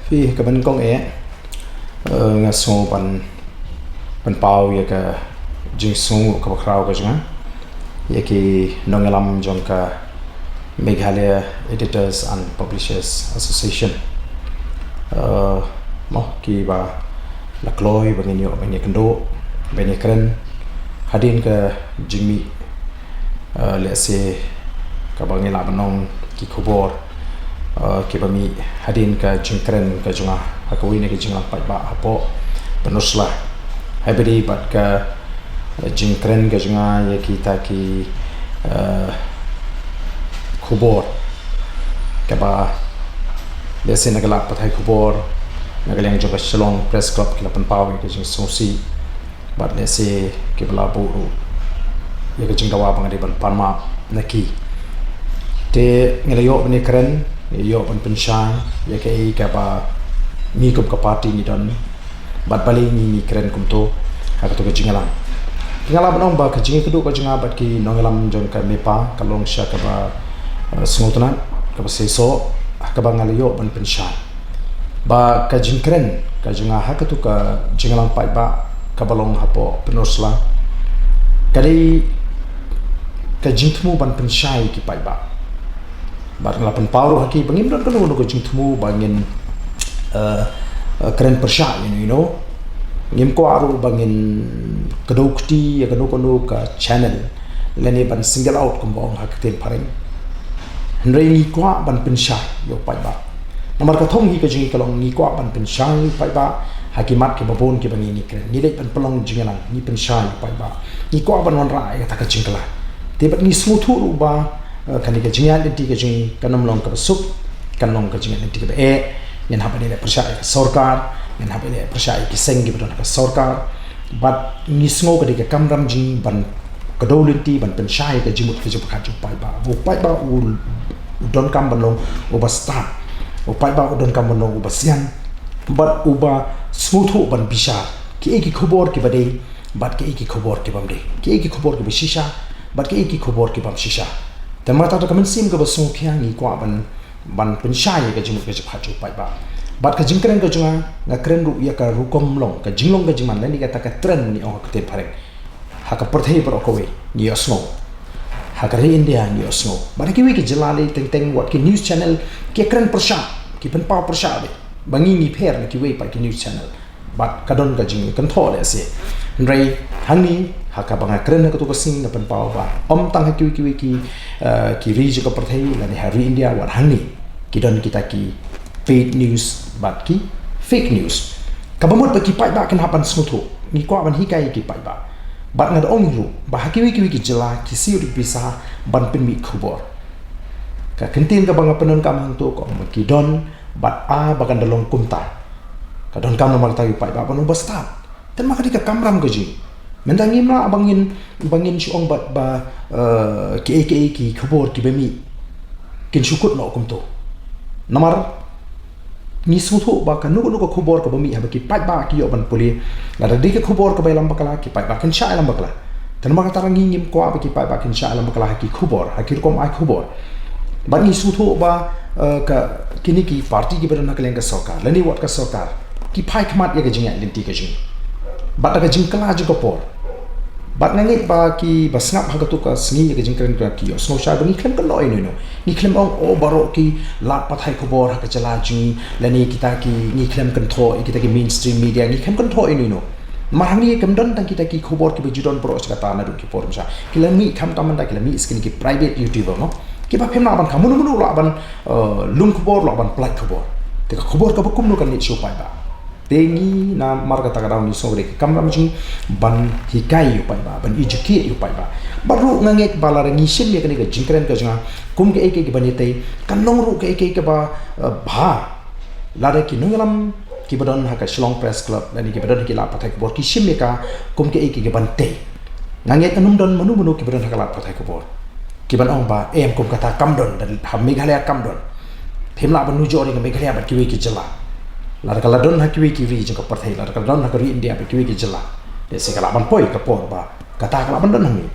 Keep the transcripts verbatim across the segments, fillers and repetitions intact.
Phi ka ban kong eh, eh, nga sngew ban, ban paw ïa ka jingsngew kaba khraw ka jong nga ïa ki nongïalam jong ka Meghalaya Editors and Publishers Association. Eh, mo kiba la kloi ba ngin ïoh ban ïakynduh, ban ïakren hadien ka jingmih, eh, lehse kaba ngi lah ban ong ki khubor, eh, kiba mih hadien ka jingkren ka jong nga ha kawei na ki jingïalang paidbah hapoh Pynursla. Haba ïadei bad ka, eh, jingkren ka jong nga ïa kita ki, eh, khubor kaba lehse na ka lad pathai khubor na ka liang jong ka Shillong Press Club ki la pynpaw ïa ka jingsngewsih bad lehse kiba la buh ruh ïa ka jingdawa ba nga dei ban pan map na ki. Te ngi la ïoh ban ïakren, ngi la ïoh ban pynshai ïa kaei kaba ngi kum ka party ngi don bad balei ngi, ngi kren kumto ha kato ka jingïalang. Nga lah ban ong ba ka jingïakynduh ka jong nga bad ki nongïalam jong ka MEPA ka long sha kaba, eh, sngewtynnat, kaba seisoh, ha kaba nga la ïoh ban pynshai ba ka jingkren ka jong nga ha kato ka jingïalang paidbah kaba long hapoh Pynursla ka dei ka jingthmu ban pynshai ki paidbah. Bad nga la pynpaw ruh ha ki ba ngim don kano kano ka jingthmu ba ngin, eh, eh, kren pyrshah ïano ïano. Ngim kwah ruh ba ngin kdew kti ïa kano kano ka channel lane ban single out kumba ong ha ka ktien phareng. Hynrei ngi kwah ban pynshai ïa u paidbah. Namar ka thong hi ka jong ngi ka long ngi kwah ban pynshai ïa u paidbah ha ki mat kiba bun kiba ngi, ngi kren. Ngi leit ban pynlong jingïalang, ngi pynshai ïa u paidbah. Ngi kwah ban wanrah ïa kata ka jingkylla. Te bad ngi sngewthuh ruh ba, eh, kane ka jingïaid lynti ka jong ngi kan ym long kaba suk, kan long ka jingïaid lynti kaba eh. Ngin hap ban ïaleh pyrshah ïa ka sorkar, ngin hap ban ïaleh pyrshah ïa ki seng kiba don ha ka sorkar. Bad ngi sngew ka dei ka kamram jong ngi ban kdew lynti ban pynshai ïa ka jingmut ka jingpyrkhat jong u paidbah. U paidbah u, u donkam ban long uba stad. U paidbah u donkam ban long uba sian bad uba sngewthuh ban bishar kiei ki khubor kiba dei bad kiei ki khubor ki bym dei, kiei ki khubor kiba shisha bad kiei ki khubor ki bym shisha. Te namar kata da ka mynsiem kaba sngewkhia ngi kwah ban, ban pynshai ïa ka jingmut ka jingpyrkhat jong u paidbah. Bad ka jingkren ka jong nga, nga kren ruh ïa ka rukom long, ka jinglong ka jingman lane kata ka trend ngi ong ha ka ktien phareng. Ha ka pyrthei baroh kawei ngi ïohsngew. Ha ka ri India ngi ïohsngew. Bad ha kiwei ki jylla lei teng teng wat ki news channel ki kren pyrshah, ki pynpaw pyrshah beit ba ngi ngi pher na kiwei pat ki news channel. Bad ka don ka jingkynthoh lehse. Hynrei hangne ha kaba nga kren ha kato ka sngi nga pynpaw ba ym tang ha kiwei kiwei ki, eh, ki ri jong ka pyrthei lane ha ri India, wat hangne ki don kita ki paid news bad ki fake news. Kaba mut ba ki paidbah kin hap ban sngewthuh. Ngi kwah ban hikai ïa ki paidbah. Bad nga da ong ruh ba ha kiwei kiwei ki jylla ki siew da ki pisa ban pynmih khubor. Ka kyntien kaba nga pyndonkam hangto ka ong ba ki don bad a ba kan da long kumta. Ka donkam namar kata ïa u paidbah ban long uba stad. Te namar ka dei ka kamram ka jong ngi. Mynta ngim lah ba ngin, ba ngin shu ong bad ba, eh, kiei kiei ki khubor kiba mih kin shu kut noh kumto. Namar ngi sngewthuh ba kano kano ka khubor kaba mih haba ki paidbah ki ïoh ban pule, lada dei ka khubor kaba ïalam bakla, ki paidbah kin shah ïalam bakla. Te namar kata ngi ngim kwah ba ki paidbah kin shah ïalam bakla ha ki khubor, ha ki rukom ai khubor. Bad ngi sngewthuh ba, eh, ka, kine ki party kiba don ha ka liang ka sorkar lane wat ka sorkar ki phai khmat ïa ka jingïaid lynti ka jong ngi bad da ka jingkylla jong ka por. Bad nga ngeit ba kiba sngap ha kato ka sngi ïa ka jingkren ka ki ïohsngew shai ba ngi khlem kynnoh ïano ïano. Ngi khlem ong, oh, baroh ki lad pathai khubor ha ka jylla jong ngi lane kita ki, ngi khlem kynthoh ïa kita ki mainstream media, ngi khlem kynthoh ïano ïano. Namar hangne kam don tang kita ki khubor kiba ju don baroh shi katta naduh ki por mynshuwa. Ki la mih khamtam mynta, ki la mih sha kine ki private YouTuber, no? Kiba phim lah ban, ka mano mano lah ban, eh, lum khubor, lah ban pynlait khubor. Te ka khubor kaba kumno kan leit sha u paidbah? Te ngi namar kata ka daw ngi sngew ka dei ka kamram jong ngi ban hikai ïa u paidbah, ban educate ïa u paidbah. Bad ruh nga ngeit ba lada ngi shim ïa kane ka jingkren ka jong nga kum kaei kaei kaba ïatei, kan long ruh kaei kaei kaba, eh, bha. Lada ki nongïalam kiba don ha ka Shillong Press Club lane kiba don ha ki lad pathai khubor ki shim ïa ka kum kaei kaei kaban tei, nga ngeit kan ym don mano mano kiba don ha ka lad pathai khubor kiban ong ba, em, kum kata kam don, da ha Meghalaya kam don. Phim lah ban nujor ïa ka Meghalaya bad kiwei ki jylla. Lada ka la don ha kiwei ki ri jong ka pyrthei, lada ka la don ha ka ri India bad kiwei ki jylla, lehse ka lah ban poi ka por ba kata ka lah ban don hangne.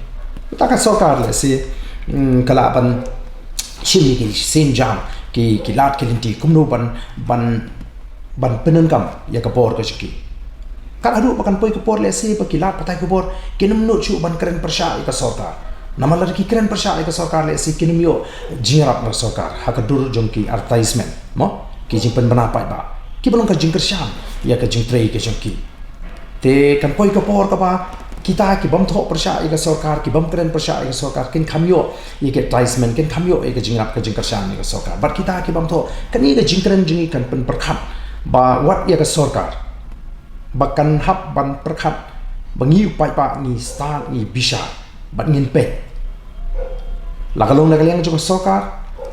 Kata ka sorkar lehse, mm, ka lah ban shim ïa ki sien jam, ki, ki lad ki lynti kumno ban, ban ban pyndonkam ïa ka bor ka jong ki. Kat haduh ba kan poi ka por lehse ba ki lad pathai khubor kin ym nud shuh ban kren pyrshah ïa ka sorkar. Namar lada ki kren pyrshah ïa ka sorkar lehse kin ym ïoh jingïarap na ka sorkar ha ka dur jong ki advertisement, mo, ki jingpynbna paidbah, kiba long ka jingkyrshan ïa ka jingtrei ka jong ki. Te kan poi ka por kaba kita ki bym thoh pyrshah ïa ka sorkar, ki bym kren pyrshah ïa ka sorkar, kin kham ïoh ïa ka advertisement, kin kham ïoh ïa ka jingïarap ka jingkyrshan ïa ka sorkar. Bad kita ki bym thoh, kane ka jingkren jong ngi kan pynpyrkhat ba wat ïa ka sorkar ba kan hap ban pyrkhat ba ngi u paidbah ngi stad, ngi bishar bad ngin peit. La ka long na ka liang jong ka sorkar,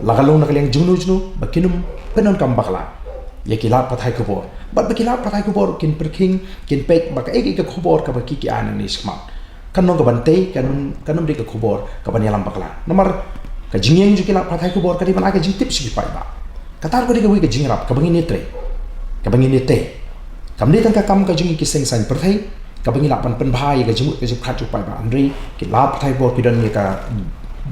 la ka long na ka liang jong no jong no, ba kin ym pyndonkam bakla ïa ki lad pathai khubor. Bad ba ki lad pathai khubor kin pyrkhing, kin peit ba kaei kaei ka khubor kaba ki ki ai nangne shakhmat, kan long kaban tei, kan, kan ym dei ka khubor kaban ïalam bakla. Namar ka jingïeng jong ki lad pathai khubor ka dei ban ai ka jingtip sha ki paidbah. Kata ruh ka dei kawei ka jingïarap kaba ngin ïatrei, kaba ngin ïatei. Kam dei tang ka kam ka jong ngi ki seng saiñ pyrthei kaba ngi lah ban pynbha ïa ka jingmut ka jingpyrkhat jong u paidbah, hynrei ki lad pathai khubor ki don ïa ka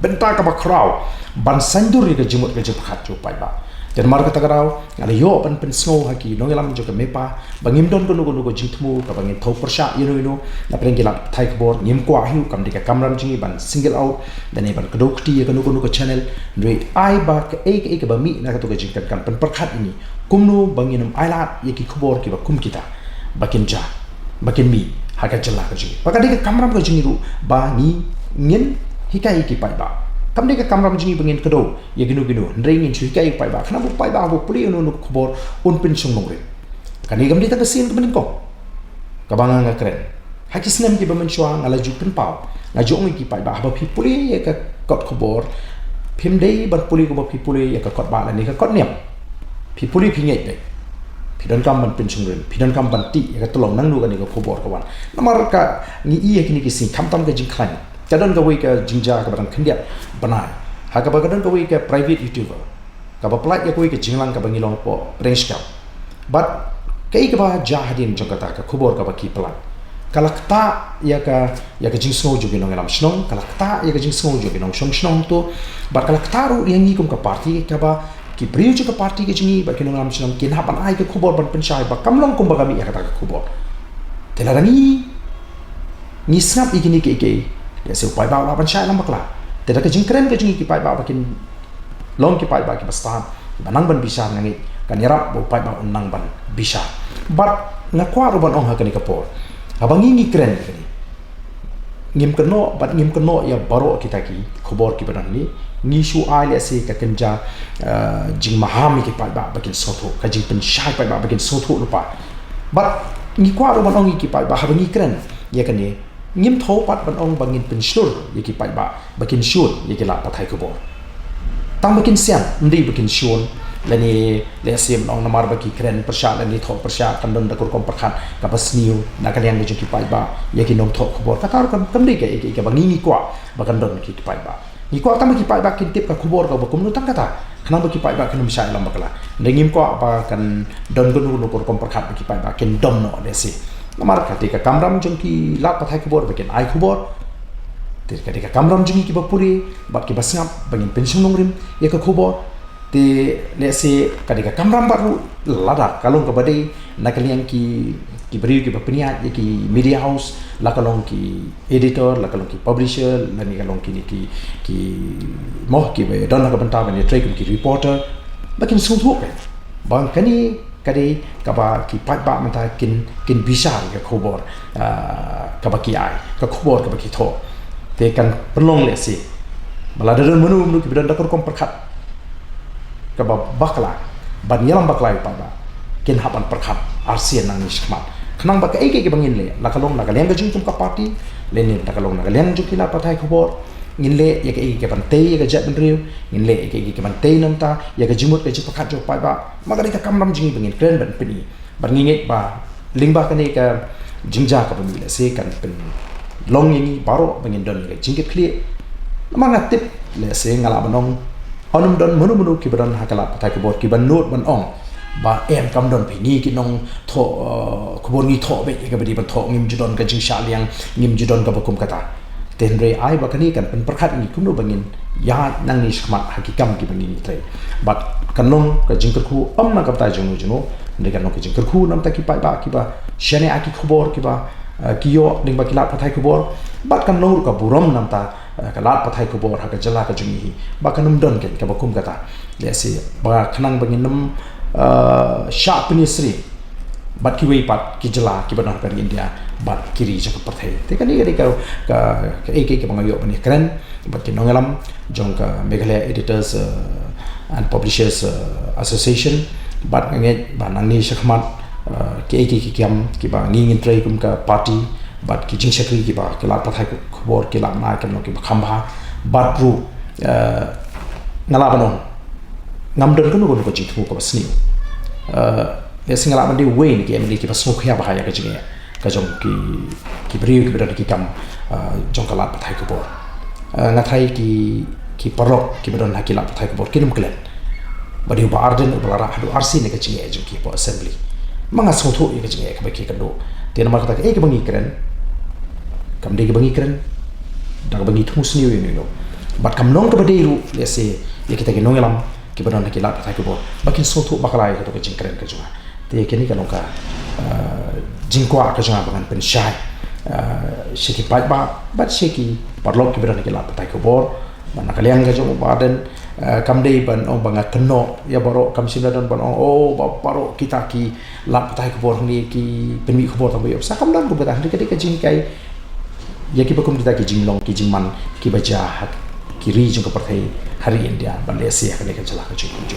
bynta kaba khraw ban saiñdur ïa ka jingmut ka jingpyrkhat jong u paidbah. Te namar kata ka daw nga la ïoh ban pynsngew ha ki nongïalam jong ka MEPA ba ngim don kano kano ka jingthmu kaba ngin thew pyrshah ïano ïano na pdeng ki lad pathai khubor. Ngim kwah hi, kam dei ka kamram jong ngi ban single out lane ban kdew kti ïa kano kano ka channel. Hynrei ai ba kaei kaei kaba mih na kato ka jingkren kan pynpyrkhat ïa ngi kumno ba ngin ym ailad ïa ki khubor kiba kum kita ba kin jia, ba kin mih ha ka jylla ka jong ngi. Ba ka dei ka kamram ka jong ngi ruh ba ngi, ngin hikai ïa ki paidbah. Kam dei ka kamram jong ngi ba ngin kdew ïa kino kino, hynrei ngin shu hikai ïa ki paidbah, khnang ba u paidbah haba u pule ïa kano kano ka khubor un pynshong nongrim. Kane kam dei tang ka sien kaba nyngkong kaba nga nga kren. Ha ki snem kiba mynshuwa nga la ju pynpaw, nga ju ong ïa ki paidbah, haba phi pule ïa ka kot khubor, phim dei ban pule kumba phi pule ïa ka kot bah lane ka kot niam. Phi pule phi ngeit beit. Phi donkam ban pynshong nongrim, phi donkam ban tih ïa ka tyllong nangno kane ka khubor ka wan. Namar ka ngi ïa kine ki sngi khamtam ka jingkhlaiñ, ka don kawei ka jingjia kaba dang khyndiat bnai, ha kaba ka don kawei ka private YouTuber kaba pynlait ïa kawei ka jingïalang kaba ngi long hapoh pdeng shkam. Bad kaei kaba jia hadien jong kata ka khubor kaba ki pynlait, ka la ktah ïa ka, ïa ka jingsngew jong ki nongïalam shnong, ka la ktah ïa ka jingsngew jong ki nongshong shnong to, bad ka la ktah ruh ïa ngi kum ka party, kaba ki briew jong ka party ka jong ngi bad ki nongïalam shnong kin hap ban ai ka khubor ban pynshai ba kam long kumba ka mih ïa kata ka khubor. Te lada ngi, ngi sngap ïa kine kiei kiei, lehse u paidbah u lah ban shah ïalam bakla. Te da ka jingkren ka jong ngi ki paidbah ba kin long ki paidbah kiba stad, kiba nang ban bishar, nga ngeit kan ïarap ba u paidbah un nang ban bishar. Bad nga kwah ruh ban ong ha kane ka por, haba ngi ngi kren ïa kane, ngim kynnoh, bad ngim kynnoh ïa baroh kita ki khubor kiba don hangne. Ngi shu ai lehse ka kynja, eh, jingmaham ïa ki paidbah ba kin sngewthuh, ka jingpynshai paidbah ba kin sngewthuh lypa. Bad ngi kwah ruh ban ong ïa ki paidbah, haba ngi kren ïa kane, ngim thew pat ban ong ba ngin pynshlur ïa ki paidbah ba kin shun ïa ki lad pathai khubor. Tang ba kin sian, ym dei ba kin shun, lane lehse ban ong namar ba ki kren pyrshah lane thoh pyrshah kan don da ka rukom pyrkhat kaba sniew na ka liang ka jong ki paidbah ïa ki nongthoh khubor. Kata ruh kam, kam dei ka, ka, kaba ngi ngi kwah ba kan don ki, ki paidbah. Ngi kwah tang ba ki paidbah kin tip ka khubor kaba kumno tang kata, khnang ba ki paidbah kin ym shah ïalam bakla. Hynrei ngim kwah ba kan don kano kano ka rukom pyrkhat ba ki paidbah kin dom noh lehse. Namar ka dei ka kamram jong ki lad pathai khubor ba kin ai khubor. Te ka dei ka kamram jong ngi kiba pule bad kiba sngap ba ngin pynshong nongrim ïa ka khubor. Te lehse ka dei ka kamram bad ruh, lada ka long kaba dei na ka liang ki, ki briew kiba pynïaid ïa ki media house, la ka long ki editor, la ka long ki publisher, lane ka long kine ki, ki, mo, kiba don ha ka bynta ban ïatrei kum ki reporter, ba kin sngewthuh beit ba kane ka dei kaba ki paidbah mynta kin, kin bishar ïa ka khubor, ah, kaba ki ai, ka khubor kaba ki thoh. Te kan pynlong lehse ba lada don mano mano kiba don da ka rukom pyrkhat kaba bakla ban ïalam bakla ïa u paidbah, kin hap ban pyrkhat arsien nangne shakhmat, khnang ba kaei kaei kaba ngin leh, la ka long na ka liang ka jong ngi kum ka party, lane la ka long na ka liang jong ki lad pathai khubor, ngin leh ïa kaei kaei kaban tei ïa ka jaitbynriew, ngin leh ïa kaei kaei kaban tei na bynta ïa ka jingmut ka jingpyrkhat jong u paidbah. Ma ka dei ka kamram jong ngi ba ngin kren ban pyni. Bad ngi ngeit ba lyngba kane ka jingjia kaba mih lehse kan pynlong ïa ngi baroh ba ngin don ïa ka jingkitkhlieh. Namar nga tip lehse, nga lah ban ong, ym don mano mano kiba don ha ka lad pathai khubor kiba nud ban ong ba em, kam don phi, ngi ki nongthoh, eh, khubor ngi thoh beit ïa kaba dei ban thoh, ngim ju don ka jingshah liang, ngim ju don kaba kum kata. Te hynrei ai ba kane kan pynpyrkhat ïa ngi kumno ba ngin ïaid nangne shakhmat ha ki kam kiba ngin ïatrei. Bad kan long ka jingkyrkhu ym na ka bynta jong no jong no, Hynrei kan long ka jingkyrkhu namar ki paidbah kiba shaniah ki khubor kiba, eh, ki ïoh lyngba ki lad pathai khubor. Bad kan long ruh ka burom namar, eh, ka lad pathai khubor ha ka jylla ka jong ngi hi. Ba kan ym don keiñ kaba kum kata. Lehse ba khnang ba ngin ym, eh, shah pynïasyriem bad kiwei pat ki jylla kiba don ha ka ri India bad ki ri jong ka pyrthei. Te kane ka dei ka, ka, kaei kaei kaba nga ïoh ban ïakren bad ki nongïalam jong ka Meghalaya Editors, eh, and Publishers, eh, Association. Bad nga ngeit ba nangne shakhmat, eh, kiei kiei ki kam kiba ngi ngin trei kum ka party bad ki jingshakri kiba ki lad pathai khubor ki lah ban ai kan long kiba kham bha. Bad ruh, eh, nga lah ban ong ngam don kano kano ka jingthmu kaba sniew. Eh, lehse nga lah ban dei uwei na ki M L A kiba sngewkhia bha ïa ka jingeh ka jong ki, ki briew kiba don ha ki kam, eh, jong ka lad pathai khubor. Eh, nga tharai ki, ki paralok kiba don ha ki lad pathai khubor kin ym klet ba dei u Bah Ardent uba la rah haduh arsien ïa ka jingeh jong ki hapoh Assembly. Ma nga sngewthuh ïa ka jingeh kaba ki kynduh. Te namar kata kaei kaba ngi kren kam dei kaba ngi kren da kaba ngi thmu sniew ïa uno uno. Bad kam long kaba dei ruh lehse ïa kita ki nongïalam kiba don ha ki lad pathai khubor ba kin sngewthuh bakla ïa kato ka jingkren ka jong nga. Te kane ka long ka, eh, jingkwah ka jong nga ba ngan pynshai, eh, sha ki paidbah bad sha ki paralok kiba don ha ki lad pathai khubor. Ba na ka liang ka jong u Bah Ardent, eh, kam dei ban ong ba nga kynnoh ïa baroh, kam shym la don ban ong, oh, ba baroh kita ki lad pathai khubor hangne ki pynmih khubor tang ba ïoh pisa, kam don kum kata. Hynrei ka dei ka jinghikai ïa kiba kum kita ki jinglong ki jingman kiba jia ha ki ri jong ka pyrthei, ha ri India bad lehse ha kane ka jylla ka jong ngi.